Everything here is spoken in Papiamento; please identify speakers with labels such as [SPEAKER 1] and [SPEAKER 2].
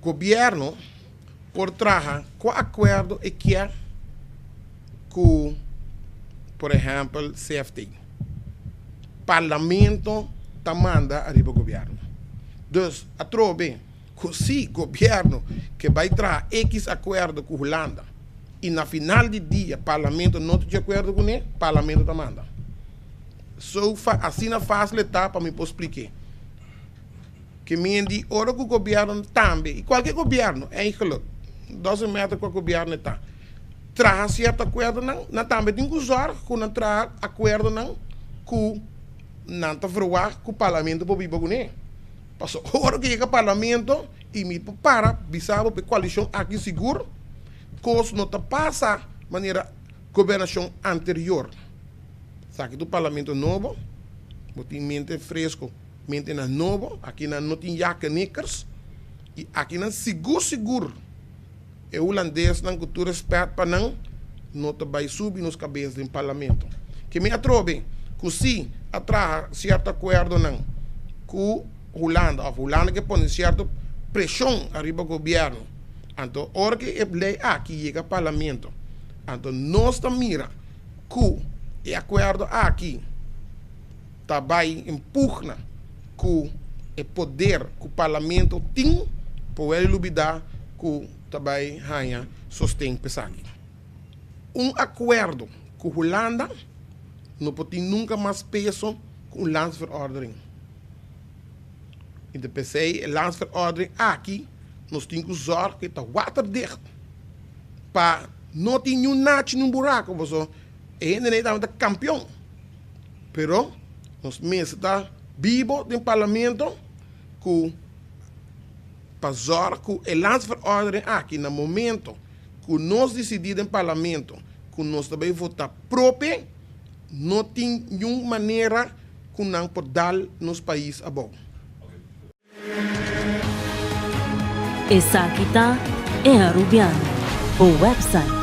[SPEAKER 1] Gobierno por traha cua acuerdo e kier cu, por ehempel, CFT. Parlamento ta manda ariba gobierno. Dus, atrobe cu si gobierno ke bay traha X acuerdo cu Hulanda y na final di dia parlamento no ta di acuerdo cune, parlamento ta manda. So fa, asina facil e ta pa mi por spliké. Ke men di ora ku gobièrnu tambe, i kualke gobièrnu eigenlijk, doesn't matter kua gobièrnu e ta, traha sierto akuerdonan, nan tambe tin ku zòrg ku nan traha akuerdonan ku nan ta verwagt ku parlamento por biba kuné. Pasobra ora ku yega parlamento, i mi por para bisa bo pa e koalishon aki sigur, kos no ta pasa manera gobernashon anterior. Esaki ta un parlamento nobo, bo tin mente fresco. Mentenan nobo, akinan no tin yakenikers i akinan sigur sigur e hulandesnan ku tur respèt pa nan no ta bai subi nos kabes den parlamento. Ke mi atrobe ku si a traha sierto akuerdonan ku Hulanda òf Hulanda ke pone sierto preshon ariba gobièrnu anto ora ku e lei aki yega parlamento anto nos ta mira ku e akuerdo aki ta bai en pugna ku e poder ku parlamento tin por wèl lubidá ku ta bai haña sosten p'esaki. Un akuerdo ku Hulanda no por tin nunka mas peso ku un landsverordening. I ta p'esei e landsverordening aki nos tin ku zòrg ku e ta waterdicht pa no tin niun nachi niun buraku pasobra e hendenan ei tabata kampion. Pero nos mester ta bibo den parlamento ku pa zorg ku e landsverordening aki na momento ku nos disidí den parlamento ku nos ta bai votá prope no tin niun manera ku nan por dal nos pais abou.
[SPEAKER 2] Esaki ta E Arubiano, bo website.